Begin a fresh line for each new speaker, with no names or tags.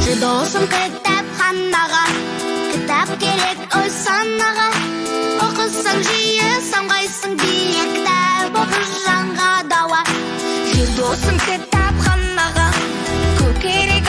Жүр, досым, кітапханаға. Кітап керек ой санаға. Оқысаң жиі, самғайсың биік. Кітап оқы, жанға дауа. Жүр, досым, кітапханаға. Көп керек.